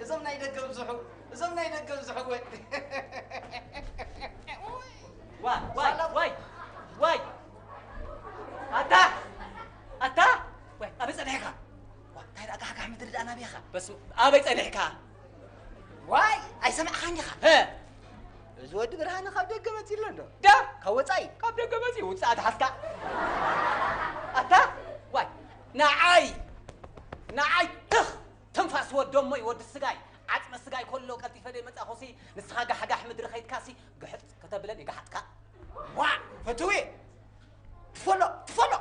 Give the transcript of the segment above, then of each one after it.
እዞም ናይ ደገ ብዙሑ፣ እዞም ናይ ደገ ብዙሑ ወ- ዋይ ዋይ ዋይ ዋይ! ኣታ ኣታ! ዋይ ኣበይ ጸኒሕካ? ዋይ እንታይ ደኣ ጋሕጋሕ ምድሪ ደኣ ናበይ ኢኻ? በስመ ኣበይ ጸኒሕካ? ዋይ ኣይሰማዕኻን ዲኻ? ሀ እዚ ወዲ ብርሃነ ካብ ደገ መጺኡ ኣሎ እንዶ? ዳ ካብ ወጻኢ? ካብ ደገ መጺኡ ውጻእ ትሓዝካ? ኣታ ዋይ ንዓይ ንዓይ ትኽ ትንፋስ ወዶ እሞይ ወዲ ስጋይ ዓጽመ ስጋይ ከሎ ቀልጢፈ ደይ መጻኹሲ ንስኻ ጋሕጋሕ ምድሪ ኸይድካሲ ግሕጥ ከተብለኒ ጋሓጥካ ዋ ፈትዊ ትፈሎ ትፈሎ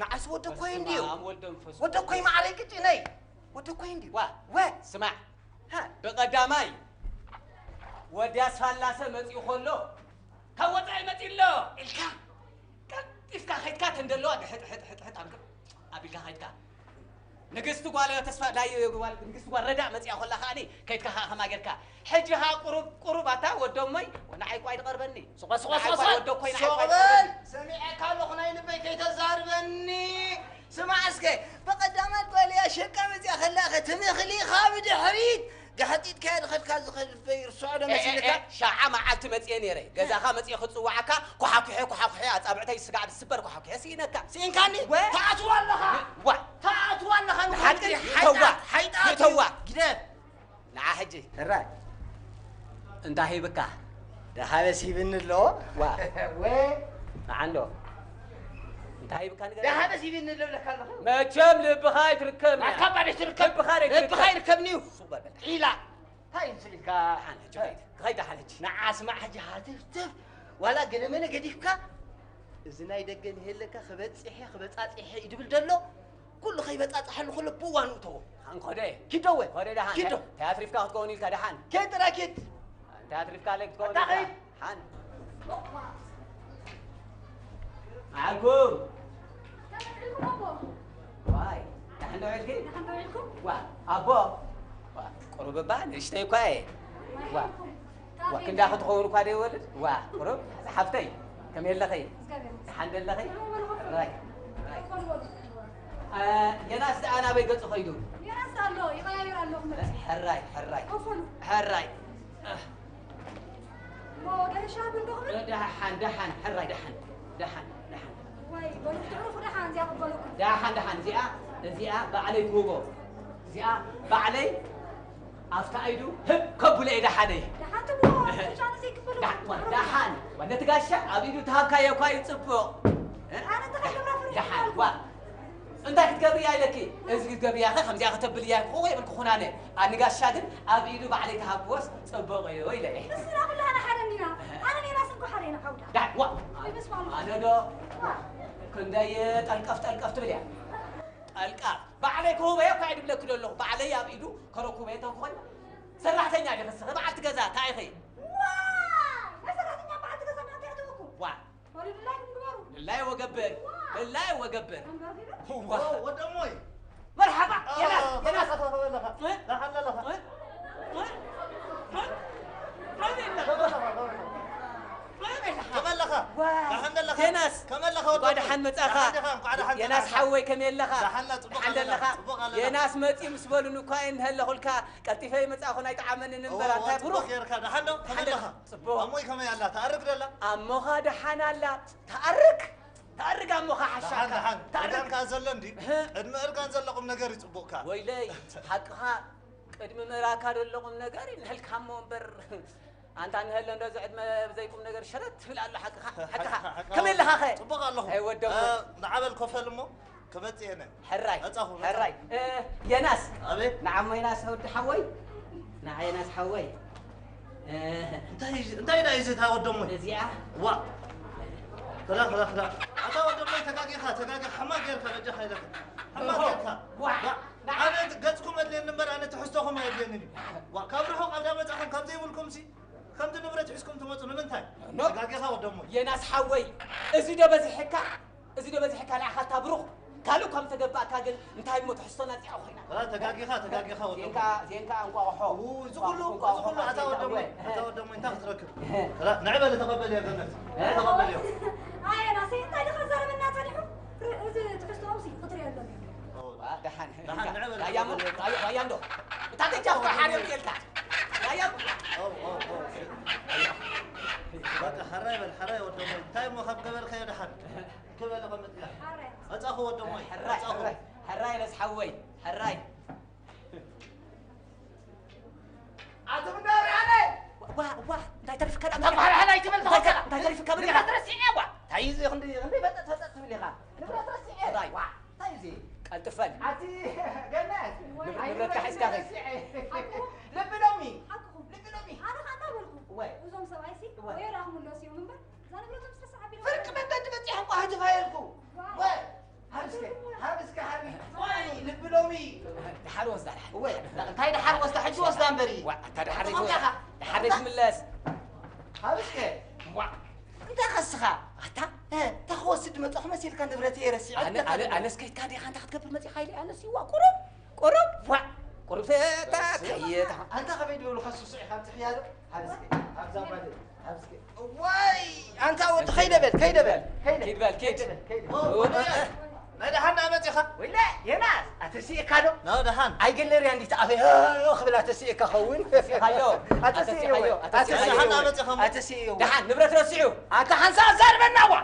ንዓይስ ወደ ኮይ እንዲዩ በስመ ኣብ ወልድ መንፈስ ወደ ኮይ ማዕረይ ግጭ ነይ ወደ ኮይ እንዲዩ ዋ ወ ስማዕ ሃ ብቐዳማይ ወዲ ኣስፋላሰ መጺኡ ከሎ ካብ ወጻኢ መጺኡ ኣሎ ኢልካ ቀልጢፍካ ኸይድካ ተንደለዋ ግሕጥ ሕጥ ሕጥ ሕጥ ኣምክ ኣቢልካ ኸይድካ ንግስቲ ጓል ተስፋ ናይ ጓል ንግስቲ ጓል ረዳ መጺኣ ከላ ከኣኒ ከይድካ ከኣ ከማ ጌርካ ሕጂ ከኣ ቁሩብ ቁሩብ ኣታ ወዶሞይ ንዓይ ቋይ ትቐርበኒ ሱቐ ሱቐ ንዓይ ሱቐ ቋይ ወዶ ኮይና ሱቐ ዓይቋይ በል ትቐርበኒ ሰሚዐካ ኣለኹ ናይ ልበይ ከይተዛርበኒ ስማዕ እስከ ብቐዳማት ጓልያ ሸቃ መፅያ ከላ ትምኽሊኻ ብድሕሪት ጋሕጢጥካያ ድኸድካ ዝኸድ ልበይ ርስዖ ዶ መሲልካ ሻዓ መዓልቲ መፅየ ነይረ ገዛኻ መፅየ ክፅዋዓካ ኮሓኩሐ ኮሓኩሐ ኣፃብዕተይ ስጋዕ ዝስበር ኮሓኩሐ ስኢነካ ስኢንካኒ ወ- ተኣትዋ ኣለኻ ዋ ተኣትዋ ኣለኻ ሓቂ ንሓቂ ይእተዋ ይእተዋ ግደፍ ንዓ ሕጂ ሕራይ እንታይ ሂብካ ደሓበስ ሂብኒ ኣሎ ዋ ወ ንዓንዶ እንታይ ሂብካ ንገር ደሓበስ ሂብኒ ኣሎ ብለካ ኣለኹ መቸም ልብኻ ኣይትርከብ ኣካባቢ ትርከብ ልብኻ ኣይትርከብ። ልብኻ ይርከብኒ እዩ ሱቕ በል በል ዒላ እንታይ እዩ ስኢልካ ደሓን ሕጂ ኸይድ ክኸይድ ደሓን ሕጂ ንዓስ ማሕጂ ሃትፍትፍ ዋላ ገለመለ ገዲፍካ እዚ ናይ ደገ ንሄለካ ክበፅሐ ክበፃፅሐ ይድብል ዘሎ ኩሉ ከይበፃፅሐሉ ከሎ ብዋኑ እተዎ ኣንኮደ ኪደወ ኮደ ደሓን ኪዶ እንታይ ኣትሪፍካ ክትከውን ኢልካ ደሓን ከይጥራኪት እንታይ ኣትሪፍካ ለይ ክትከውን ኣታ ኢልካ ኸይድ ሓን መዓልኩም ዋይ ደሓን ዶ ዒልኪ ዋ ኣቦ ዋ ቁሩብ እባ ንእሽተይ እኳ እየ ዋ ዋ ክንዳ ክትኸውን እኳ ደይወልድ ዋ ቁሩብ ሓፍተይ ከመይ ኣለኸይ ደሓን ደለኸይ ራይ ራይ የናስ ደኣ ናበይ ገጹ ኸይዱ የናስ ኣሎ ይቐያይር ኣሎ ክመጽእ ሕራይ ሕራይ ኮፈሉ ሕራይ እሞ ገለ ሻሂ ቡን ዶ ክብል ደሓን ደሓን ሕራይ ደሓን ደሓን ደሓን ወይ በሉ ትዕሩፉ ደሓን እዚኣ ቅበለኩም ደሓን ደሓን እዚኣ እዚኣ ባዕለይ ክህቦ እዚኣ ባዕለይ ኣብታ ኢዱ ህብ ከብሎ እየ ደሓነይ ደሓን ትብሎ ሻሂ ዘይክፈሉ ደሓን ነቲ ጋሻ ኣብ ኢዱ ተሃብካዮ እኳ እዩ ጽቡቕ ኣነ እንታይ ክገብራ ፍሪሕ ደሓን ዋ እንታይ ክትገብሪ እያ ኢለኪ እዚ ክትገብሪ እያ ከምዚኣ ከተብል እያ ክኾ የብልኩ ኩናነ ኣንጋሻ ግን ኣብ ኢዱ ባዕለይ ተሃብክዎስ ጽቡቕ እዩ ኢለ እየ ንስና ኩላህና ሓደ እንዲና ኣነ ኔናስ እንኳ ሓደ ኢና ሓውዳ ዳሕዋ ይመስማሉ ኣነ ዶ ክንደይ ጠልቀፍ ጠልቀፍ ትብል እያ ጠልቀፍ ባዕለይ ክህበዮ እኳ ድብለኪ ዶ ኣለኹ ባዕለይ ኣብ ኢዱ ከረኩበዮ ተንኮን ሰራሕተኛ ዲ ክስኸ በዓልቲ ገዛ እንታይ ኢኺ ሰራሕተኛ በዓልቲ ገዛ ናተ ያተወኩ ዋ ወሪዱላይ ምግባሩ ልላይ ወገብር ልላይ ወገብር መንበር ቢሉ ዋ ወደሞይ መርሓባ የናስ የናስ ከመለኻ እ? ደሓን ኣለኻ እ? እ? እ? እ? ከመለኻ ከመለኻ ደሓን ደለኻ የናስ ከመለኻ እንኳ ደሓን መጻኻ እንኳ ደሓን የናስ ሓወይ ከመይ ኣለኻ ደሓንና ጽቡቕ ደሓን ኣለና ደለኻ ጽቡቕ ኣለና የናስ መጺ ምስ በሉኒ እኳ እንሀለኹልካ ቀልጢፈ ይመጻኹ ናይ ጠዓመኒ እምበር ኣንታይ ብሩኽ ጽቡቕ ጌርካ ደሓን ዶ ከመለኻ ጽቡቕ ኣሞይ ከመይ ኣላ ተኣርግ ደላ ኣሞኻ ደሓን ኣላ ተኣርግ ተኣርግ ኣሞኻ ደሓን ሓሻካ ደሓን ተኣርግ እርጋንካ ዘሎ እንዲ እህ። ቅድሚ እርጋን ዘለኹም ነገር ይጽቡቕካ ወይለይ ሓቅኻ ቅድሚ ምእራካ ደለኹም ነገር ይንሕልካ እሞ እምበር ኣንታ ንሀለ እንደዚ ዕድመ ብዘይቁም ነገር ሸረት ትብል ኣሎ ሓቅኻ ሓቅኻ ሓቅኻ። ከመይ ኣለኻ ኸ ጽቡቕ ኣለኹ ኣይ ወደሞ እ፣ ንዓበል ኮፈል እሞ ክመጽእ እየ ነ ሕራይ መጻኹ፣ መጻኹ። ሕራይ እ፣ የናስ ኣቤት ንዓሞ የናስ ወዲ ሓወይ ንዓ የናስ ሓወይ እ፣ እንታይ እዩ- እንታይ ዳ እዩ ዝታ ወደሞ እዚኣ ዋ ክላ ክላ ክላ ኣታ ወደሞ ተጋጊኻ ተጋጊ ሓማ ጌርካ በጃኻ ኢለካ ሓማ ጌርካ ዋ ኣነ ገጽኩም ኣድልየኒ እምበር ኣነ ትሕዝቶኹም ኣየድልየንን እዩ ዋ ካብ ርሑቕ ኣብዳ መጻኹም ካብ ዘይብልኩም ሲ ከምዚ ንብረት ሒዝኩም ትመጹ ንምንታይ ኖ። ተጋጊኻ ወደሞ የናስ ሓወይ እዚ ዶ በዚሕካ እዚ ዶ በዚሕካ ንዓኻ እታ ብሩኽ ካልእ እኳ ምተገባእካ ግን እንታይ እሞ ትሕዝቶና እዚኣ ኮይና ዋ ተጋጊኻ ተጋጊኻ ወደሞ ዜንካ ዜንካ እንቋቑሖ እዚ ኩሉ እዚ ኩሉ ኣታ ወደሞ ኣታ ወደሞ እንታይ ክትረክብ ንዕበለ ተቐበል እያ ገነት ተቐበል እያ ኣየናሰይ እንታይ ድኻ ዘረበና ጸኒሑ እዚ ትሕዝቶኦም ሲ ክትሪኦ ኣለኒ ደሓን ደሓን ንዕበለ ራያሞ ራያንዶ እንታይ እሞ ካብ ገበርካዮ ደሓን ክበለ ቀምጥላ። ሓራይ። መጻኹ ወደሞይ ሕራይ መጻኹ። ሕራይ ሕራይ ነስ ሓወይ ሕራይ ኣቶ ምዳሪ ኣነ ዋ ዋ እንታይ ተሪፍካ ደኣ ተባህላሓላይ ትብል እንታይ ተኸከላ እንታይ ተሪፍካ ብል ኢኻ ንብረት ረሲዐ ዋ እንታይ እዩ እዚ ክንዲ ክንዲ ፈጠጥ ፈጠጥ ትብል ኢኻ ንብረት ረሲዐ ሕራይ ዋ እንታይ እዩ እዚ ቀልጥፈል ኣቲ ገነት ንብረትካ ሒዝካ ኸይድ ልቢ ሎሚ ሓቅኹም። ልቢ ሎሚ ኣነ ኸኣ እንታይ በልኩ? ወይ እዞም ሰብኣይሲ ወይ። ወይ ራኹም ለሲዮም እምበር እዛ ንብረቶም ዝተሰዓቢሎም ፍርቂ መንገዲ በፂሖም ኳ ህትፋየልኩ ወይ ሃብስከ ሃብስከ ሃቢ ወይ ልቢ ሎሚ ድሓር ወስዳ ድሓር ወይ እንታይ ድሓር ወስዳ ሕጂ ወስዳ እምበሪ ዋ ኣታ ድሓር ጽቡቕ ይትወ- ኢኻ። ድሓር ይትምለስ ሃብስከ ዋ እንታይ ከስኻ ኣታ እንታይ ክወስድ መፅኹ መሲልካ ንብረት የረሲዑ ኣነ- ኣነ- ኣነስ ከይድካ ዲኻ እንታይ ክትገብር መፂኻ ኢለ ኣነስ ይዋ ቁሩብ ቁሩብ ዋ ቁሩብ ተታተየታ ኣንታ ከመይ ድብሉ ከስሱ ኢኻ ትሕያዶ ሃብስከ ኣብዛ ጓል ሃብስከ ወይ ኣንታ ወዲ ከይደ በል ከይደ በል ከይደ ኪድ በል ኪድ ከይደ ናይ ደሓን ዳ መጺኻ ወይለ የናስ ኣተሲእካ ዶ ና ደሓን ኣይገለርያ እንዲት ኣፈ ክብል ኣተሲእካ ኸውን ኣተሲእካዮ፣ ኣተሲእካዮ፣ ደሓን ዳ መጺኻ ኣተሲእዮ ደሓን ንብረት ረሲዑ ኣታ ሓንሳ ኣዛርበና ዋ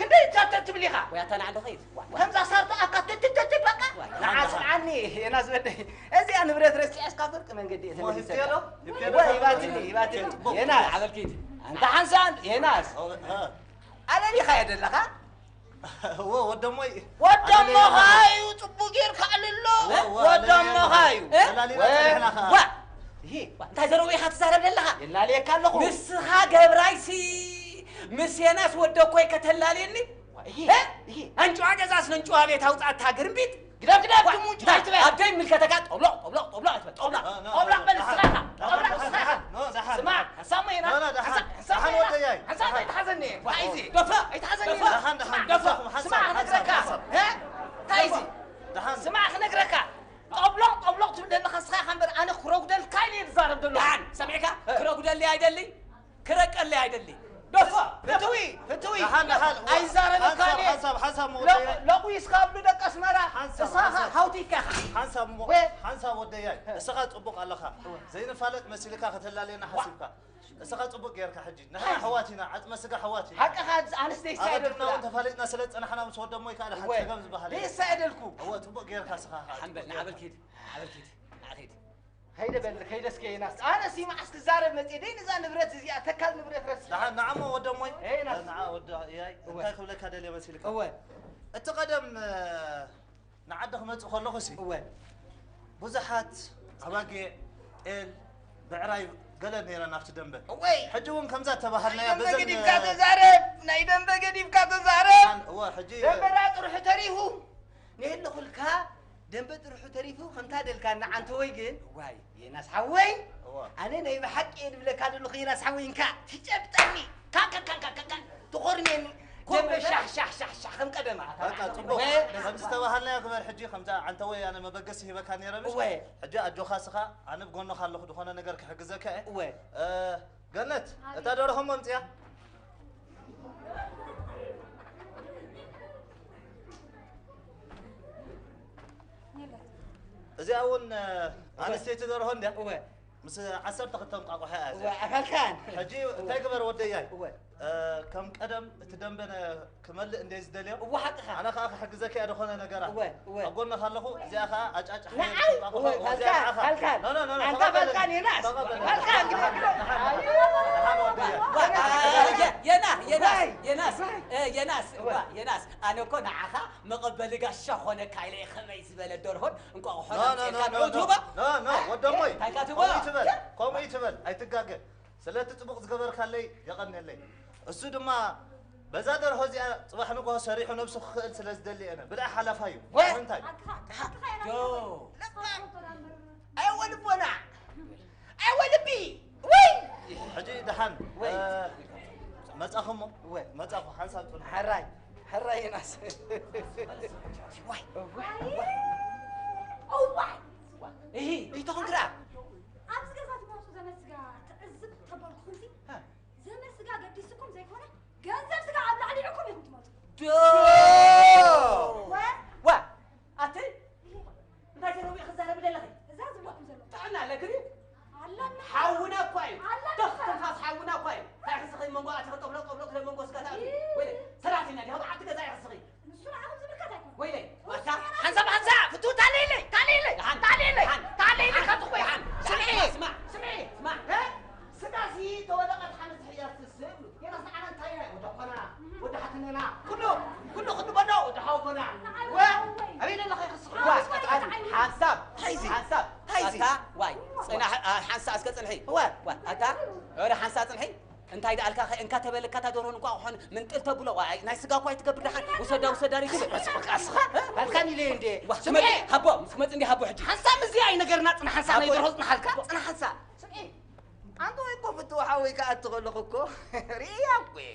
ክንደይ ቻተ ትብል ኢኻ ወይ ኣታ ንዓንዲ ኸይድ ዋ ከምዛ ሳርታ ኣካ ትትትትት በቃ ንዓ ስምዓኒ የናስ ወደይ እዚኣ ንብረት ረሲዐስ ካብ ፍርቂ መንገዲ እየ ሞ ተመሊሰ ሂብትዮ ዶ ሂብትዮ ዶ ወይ ይባትኒ ይባትኒ የናስ ዓበልኪድ ኣንታ ሓንሳ የናስ ኣለሊኻ እየ ዘለኻ እዎ ወደሞይ ወደሞኻ እዩ ጽቡቅ ጌርካ ኣልሎ እዎ፣ እዎ፣ ወደሞኻ እዩ ተላሊና ጸኒሕና ኸኣ። ዋ ይሄ እንታይ ዘረው ኢኻ ትዛረብ ዘለኻ የላልየካ ኣለኹ ንስኻ ገብራይሲ ምስ የናስ ወደ ኮይ ከተላልየኒ ይሄ እ? ይሄ ኣንጭዋ ገዛስ ነንጭዋ ቤት ኣውፃእታ ግርምቢጥ ግዳብ ግዳብ ዋ፣ ትሙንጭ እንታይ ኣይትበል ኣብ ደይ ምልከተካ ጠብሎቕ ጠብሎቕ ጠብሎቕ ኣይትበል ጠብሎቕ ኖ፣ ኖ፣ ጠብሎቕ በል ደሓን፣ ንስኻ ኢኻ ደሓን፣ ጠብሎቕ ደሓን፣ ንስኻ ኢኻ ኖ፣ ደሓን። ስማ ሓሳብ መይና ኖ፣ ኖ፣ ደሓን፣ ሓሳብ ደሓን ወደያይ፣ ሓሳብ ደሓን። ኣይትሓዘኒ እንታይ እዚ ደፋ ኣይትሓዘኒ ደፋ ደሓን፣ ደሓን፣ ደፋ ደሓን፣ ሓሳብ፣ ስማ ሓሳብ፣ ክነግረካ ሓሳብ። እ? እንታይ እዚ ደሓን። ስማ ክነግረካ ጠብሎቕ ጠብሎቕ ትብል ዘለኻ ንስኻ ኢኻ እምበር ኣነ ክረጉደልካ ኢለ እየ ዝዛረብ ዘለኹ ደሓን ሰሚዕካ ክረጉደሊ ኣይደሊ ክረቀሊ ኣይደሊ ደፋ ፍትዊ ፍትዊ ደሓን፣ ደሓን። ኣይዛረበካ ሓንሳብ፣ እየ ሓንሳብ፣ ሓንሳብ መወደያ። ለቑ- ለቑ እስካ ኣብሉ ደቂ ኣስመራ ሓንሳብ፣ እሳኻ ሓንሳብ። ሃውቲካ ሓንሳብ ሞ-፣ ወ- ሓንሳብ ወደያይ። እስኻ ጽቡቕ ኣለኻ። ዘይንፋለጥ መሲልካ ከተላልየና ሓሲብካ። እስኻ ጽቡቕ ጌርካ ሕጂ። ንሕና ኣሕዋት ኢና፣ ዓጽመ ስጋ ኣሕዋት ኢና። ሓቅኻ ኣንስተይ ኣቐዲምና ሳይደልኩላ እውን ተፋሊጥና ስለ ዝጸናሕና ምስ ወደሞይ ከኣ ደሓን ወ- ጸገም ዝበሃል የለን። ደይሳ የደልኩ እወ፣ ጽቡቕ ጌርካ እስኻ ኸኣ፣ ሓምበል ጽቡቕ ንዓበል ጌርካ። ኪድ ንዓበል ኪድ ንዓበል ኪድ ከይደ በል ከይደስከ ይናስ ኣነስ ይመዓስ ክዛረብ መጽእ ደይ ነዛ ንብረት እዚኣ ተካል ንብረት ረስ ደሓን ንዓሞ ወደሞይ። ኤይ፣ ናስ- ንዓ ወደ ያይ እወ። እንታይ ክብለካ ደልየ መሲልካ? እወ እቲ ቀደም ንዓዲ ክመጽእ ከለኹሲ እወ ብዙሓት ኣባጌ ጤል ብዕራይ ገለ ነይረን ኣብቲ ደንበ። እወይ ሕጂ እውን ከምዛ ተባሃልናያ ደንበ በዘን ገዲፍካ ተዛረብ ናይ ደንበ ገዲፍካ ተዛረብ እወ ሕጂ ደንበ ዳ ጥርሑ ተሪፉ ንየለኹልካ ደንበ ጥርሑ ተሪፉ ከምታ ደልካ ንዓንተ ወይ ግን ዋይ የናስ ሓወይ እወ ኣነ ናይ ብሓቂ እየ ድብለካ ዘለኹ የናስ ሓወይ እንካ ትጨብጠኒ ካካካካካ ትኾርኔኒ ደንበ ሻሕ ሻሕ ሻሕ ሻሕ ከም ቀደማ በቃ ጽቡቕ ወ- ከም ዝተባሃልናዮ ግበር። ሕጂ ከምዛ ዓንተ ወይ ኣነ መበገሲ ሂበካ ነይረ ምሽ እወ ሕጂ ኣጆኻ ስኻ ኣነ ብጎንኻ ኣለኹ ዝኾነ ነገር ክሕግዘካ እየ። እወ እ፣ ገነት እታ ደርሆ መምጽያ እዚኣ እውን እ፣ ኣንስተይቲ ደርሆ እንድያ እወ ምስ ዓሰርተ ክልተ እንቋቑሖ እያ እወ እዚኣ። ኣፈልካን ሕጂ እንታይ ግበር ወደያይ እወ እ፣ ከም ቀደም እቲ ደንበ ነ- ክመልእ እንደ ዝደልዮ እወ ሓቅኻ ኣነ ከዓ ክሕግዘካ እየ ዝኾነ ነገራት እወ እወ ኣብ ጎንኻ ኣለኹ። እዚኣ ከዓ ኣጫጭ ንዓይ እወ ፈልካን ፈልካን ኣንታ ፈልካን የናስ ፈልካን ግደግዶ የና የና የናስ የናስ የናስ ኣነ እኮ ንዓኻ መቐበሊ ጋሻ ኾነካ ኢለ ከመይ ዝበለ ደርሆን እንቋቑሖ ወደሞይ ታይካ ትቦ ከምኡ ይትበል ኣይትጋገ። ስለቲ ጽቡቕ ዝገበርካለይ የቐንየለይ። እሱ ድማ በዛ ደርሆ እዚኣ ጽባሕ ንግሆ ሰሪሑ ነብሱ ክኽእል ስለ ዝደሊ እነ ብልዒ ሓላፋ እዩ። ወይ! እንታይ ኣይወ ልቦና ኣይወ ልቢ ወይ ሕጂ ደሓን ወይ! መጻኹ እሞ ወይ! መጻኹ ሓንሳብ ጽኑ ሕራይ ሕራይ የናስ ዋይ እዋይ እሂ ይተኹንግራ ኣብዚ ገዛ ትመፁ ዘመድ ስጋ ትዕዝብ ተበልኩኹምሲ ዘመድ ስጋ ገዲስኩም ዘይኮነ ገንዘብ ስጋ ኣብ ላዕሊዕኩም ኢኹም ትመፁ ዶ ወ ዋ ኣቲ እንታይ ተረዊ ክዛረብ ደለኺ እዛ ዝብለኩም ዘሎ ጥዕና ኣለክሪ ኣለና ሓውና እኳ እዩ ኣለና ደኽ ትንፋስ ሓውና እኳ እዩ እንታይ ሕዚ ኸይ መንጎ ኣቲ ጠብሎ ጠብሎ ክለ መንጎ ስጋታ ኩሉ ኩሉ ክንበሎ ደሃው ኮና። ወ ኣበይ ኣለኻ ይኽስኻ? ዋ፣ ሓንሳብ፣ ሓንሳብ፣ ኣታ፣ ዋይ፣ ጽናሕ፣ ኣ፣ ሓንሳብ እስከ ጽንሒ። ወ፣ ወ፣ ኣታ፣ ወደ ሓንሳብ ጽንሒ። እንታይ ደኣልካ ኸ? እንካ ተበልካ፣ እታ ደርሆን እንቋቑሖን ምንጥል ተብሎ። ዋይ፣ ናይ ስጋ እኳ ኣይትገብር ደሓን። ውሰዳ፣ ውሰዳ፣ ሪግስ። ስቕ፣ ስቕ፣ ስቕ፣ ኣስኻ። ኣልካኒ ኢለ እንዴ? ዋ፣ ስምዒ! ሃቦ፣ ምስ ክመጽእ እንዲ ሃቦ ሕጂ። ሓንሳብ እዚኣ ኣይነገርና፣ ጽናሕ ሓንሳብ ናይ ሃቦ። ደርሆ ጽናሓልካ። ጽናሕ ሓንሳብ። ስምዒ! ኣንተ ወይ እኮ ፍትው ሓወይ ክኣቲ ከለኹ እኮ ርእያ እኮ እየ።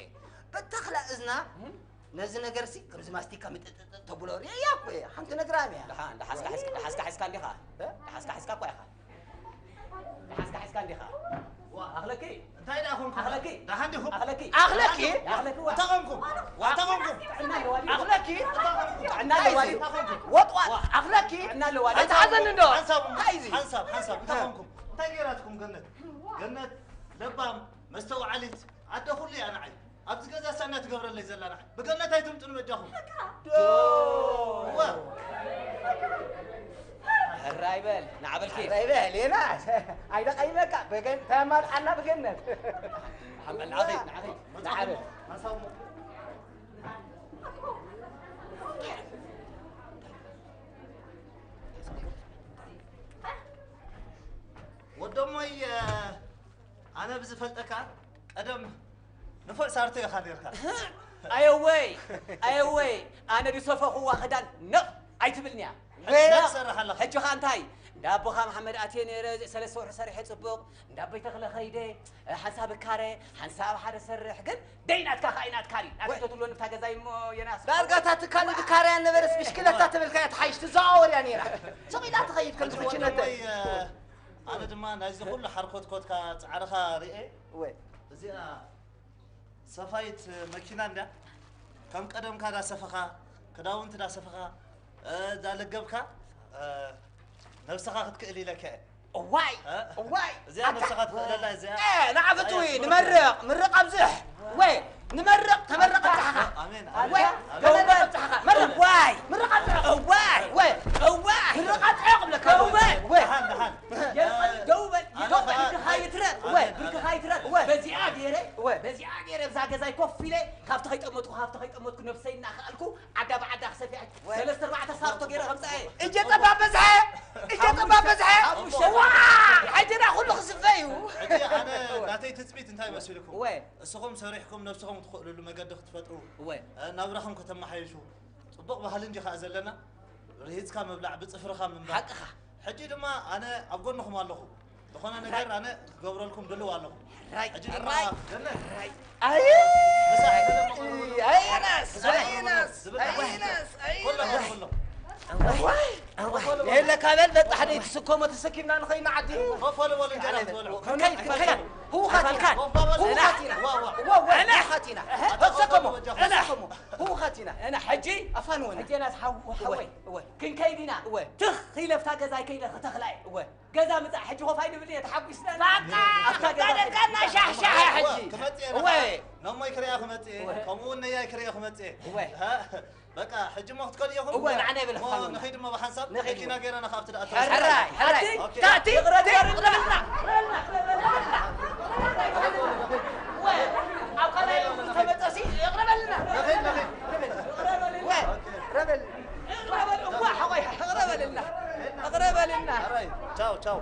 በተኽላ እዝና እም? ነዚ ነገርሲ ከምዚ ማስቲካ ምጥጥጥ ተብሎ ርእያ እኮ እየ። ሓንቲ ነግራም እያ። ደሓ-፣ ደሓስካ ሒዝካ፣ ደሓስካ ሒዝካ እንዲኻ? እ? ደሓስካ ሒዝካ እኮ ኢኻ። ደሓስካ ሒዝካ እንዲኻ? ዋ፣ ኣኽለኪ። እንታይ ደኣ ኾንኩም? ኣኽለኪ። ደሓን ዲኹም? ኣኽለኪ። ኣኽለኪ? ኣኽለኪ ዋ። እንታይ ኾንኩም? ዋ፣ እንታይ ኾንኩም? ጥዕና ኣለዋ ድዩ? ኣኽለኪ? እንታይ ኾንኩም? ጥዕና ኣለዋ ድዩ? እንታይ ኾንኩም? ወጥዋጥ። ዋ። ኣኽለኪ? ጥዕና ኣለዋ ድዩ? ኣይትሓዘኒ እንዶ። ሓንሳብ፣ እንታይ እዚ? ሓንሳብ፣ ሓንሳብ። እንታይ እ። ኾንኩም? እንታይ ገይራትኩም ገነት? ገነት ለባም፣ መስተውዓሊት፣ ኣደ ኩሉ እያ ንዓይ። ኣብዚ ገዛ ሳና ትገብረለይ ዘላ ንዓይ። ብገነት ኣይትምጥኑ በጃኹም። ዶ። እወ። ሕራይ በል፣ ንዓበልኪ። ሕራይ በል፣ ዮናስ። ኣይደቀይመካ፣ በገን ተማልዓና ብገነት። ሓንበል፣ ንዓኺ፣ ንዓኺ። ንዓበል። ሓንሳብ። ወደሞይ፣ ኣነ ብዝፈልጠካ ቀደም ንፉዕ ሳርቶ ኢኻ ኔርካ። ኣየወይ፣ ኣየወይ፣ ኣነ ዝሰፈኽዋ ክዳን ነቕ ኣይትብልንያ። ሕጂ ነቕ። ትሰርሕ ኣለኻ። ሕጂ ኸኣ እንታይ? እንዳ ኣቦኻ መሓመድ ኣትየ ነይረ፣ ሰለስተ ወርሒ ሰሪሐ ጽቡቕ፣ እንዳ ኣቦይ ተኽለ ኸይደ፣ ሓንሳብ እካረ፣ ሓንሳብ ሓደ ሰርሕ፣ ግን ደይ ናትካ ኸኣ ናትካ ድዩ? ናተይ ወይ። ተትብሎ ንፍታ ገዛይ እሞ የናስ። ዳርጋ እታ ትካል ድካርያ ነበረስ ብሽክለታ ተበልካያ ትሓይሽ ትዘዋወር እያ ነይራ። ስቕ ኢላ ትኸይድ ከም ሕጂ ዝኽችነተ። ወደሞይ፣ ኣነ ድማ ናይዚ ኩሉ ሓርኮትኮትካ ጻዕርኻ ርኤ። ወይ። እዚኣ ሰፋይት መኪና እንድያ። ከም ቀደምካ ዳሰፈኻ፣ ክዳውንቲ ዳሰፈኻ፣ እ፣ ዳለገብካ፣ እ፣ ነብስኻ ክትክእል ኢለካ እየ። እዋይ፣ እ? እዋይ፣ እዚኣ ኣታ-፣ ነብስኻ ትኽእለላ እዚኣ። እ፣ ንዓበቱ እዚኣ ትኽእለላ። ንመርቕ፣ ምርቕ ኣብዝሕ። ወይ፣ ንመርቕ፣ ተመረቕ ኣብዝሓኻ። ኣሜን፣ ወይ፣ ኣሜን። ተመረቕ ኣብዝሓኻ። መርቕ። እዋይ። ምርቕ ኣብዝሕ። እዋይ። ወይ። እዋይ። ምርቕ ኣብዝሕ ክብለካ። እዋይ። ወይ። ደሓን፣ ደሓን። ደው በል፣ ደው በል፣ ኣነ ይደው በል፣ ከዓ ብርክኻ ይትረር። ኣሜን፣ ወይ፣ ኣሜን። ብርክኻ ይትረር። ወይ። በዚኣ ገይረ፣ ወይ። በዚኣ ገይረ፣ ብዛ ገዛይ ኮፍ ኢለ፣ ካብቲ ከይጠመትኩ፣ ካብቲ ከይጠመትኩ ነብሰይ እናኸኣልኩ፣ ዓዳ ብዓዳ ክሰፍያ፣ ወይ። ሰለስተ ኣርባዕተ ሳርቶ ገይረ ከምጽኣ እየ። እጀ ጠባብ በዝሐ፣ እጀ ጠባብ በዝሐ። ሓሙሽተ። ዋ፣ ሕጂ ዳ ኩሉ ክስፈ እዩ። ሕጂ ኣነ ናተይ ትጽቢት እንታይ መሲልኩም? ወይ። እስኹም ሰሪሕኩም ነብስኹም ትኽእልሉ መገዲ ክትፈጥሩ፣ ወይ። እ፣ ናብራኹም ከተመሓይሹ፣ ጽቡቕ ባህሊ እንጂ ከኣ ዘለና፣ ርሂጽካ ምብላዕ፣ ብጽፍርኻ ምንባር። ሓቅኻ። ሕጂ ድማ ኣነ ኣብ ጎንኹም ኣለኹ። ዝኾነ ነገር ኣነ ክገብረልኩም ድልው ኣለኹ። ሕራይ፣ ሕጂ ድማ ሕራይ፣ ገነት፣ ሕራይ። ኣይ፣ ምሳሕ ገለ መቐረቡ ኣይ፣ ኣናስ፣ ዝብል ኣይ፣ ኣናስ፣ ዝብል ኣይ፣ ኣናስ። ኣናስ፣ ኣይ፣ ኮሎ፣ ኣናስ። ኮሎ፣ ኮሎ። እዋይ፣ እዋይ። ኮሎ በሉ። የለ ካበል በጣሕ ደይ ትስከሞ ተሰኪምና ንኸይና ዓዲ። ኮሎ በሉ፣ እንጀራ ክትበልዑ። ክንከይ፣ ክንከይ። ህውኻት ኢና። ኮሎ በሉ። ህውኻት ኢና። ዋ፣ ዋ። ዋ፣ ዋ፣ ኣና። ህውኻት ኢና። ኣና። ተሰከሞ፣ ኮሎ በሉ። ተሰከሞ። ህውኻት ኢና። ኣና ሕጂ ኣፋን ወነ። ሕጂ ኣናስ ሓው-፣ እወ፣ ሓወይ። እወ። ክንከይድ ኢና። እወ። ትኽ ኢለ ኣብታ ገዛይ ከይደ ከተኽላ እየ። እወ። ገዛ ምጻእ ሕጂ ኮፍ ኣይንብል እየ፣ ተሓጒስና። በቃ፣ ኣብታ ገዛ ደቃና ሻሕ ሻሕ እየ ሕጂ። ክመጽእ እየ፣ እወ። ነሞይ ክርእያ ክመጽእ እየ፣ እወ። ከምኡ እውን ነያይ ክርእዮ ክመጽእ እየ። እወ። ሃ፣ በቃ፣ ሕጂ እሞ ክትከዱ ኢኹም? እወ፣ ንዓና ይበል እሞ ክፋል ንኺድ እሞ ብሓንሳብ ንኺድ መኪና እሞ። ገይረ ንኻብቲ ደኣ ሕራይ፣ ሕራይ። ኦኬ። ታቲ፣ ይቕረ፣ ይቕረ፣ ይቕረ በልና። እወ፣ ኣብ ካልኣይ ተመጸሲ፣ ይቕረ በልና። ንኺድ፣ ንኺድ። ይቕረ በልና። እወ፣ ይቕረ በል። እቕረ በል፣ እዋ፣ ሓቆይ፣ እቕረ በልና። እቕረ በልና። ሕራይ፣ ቻው፣ ቻው።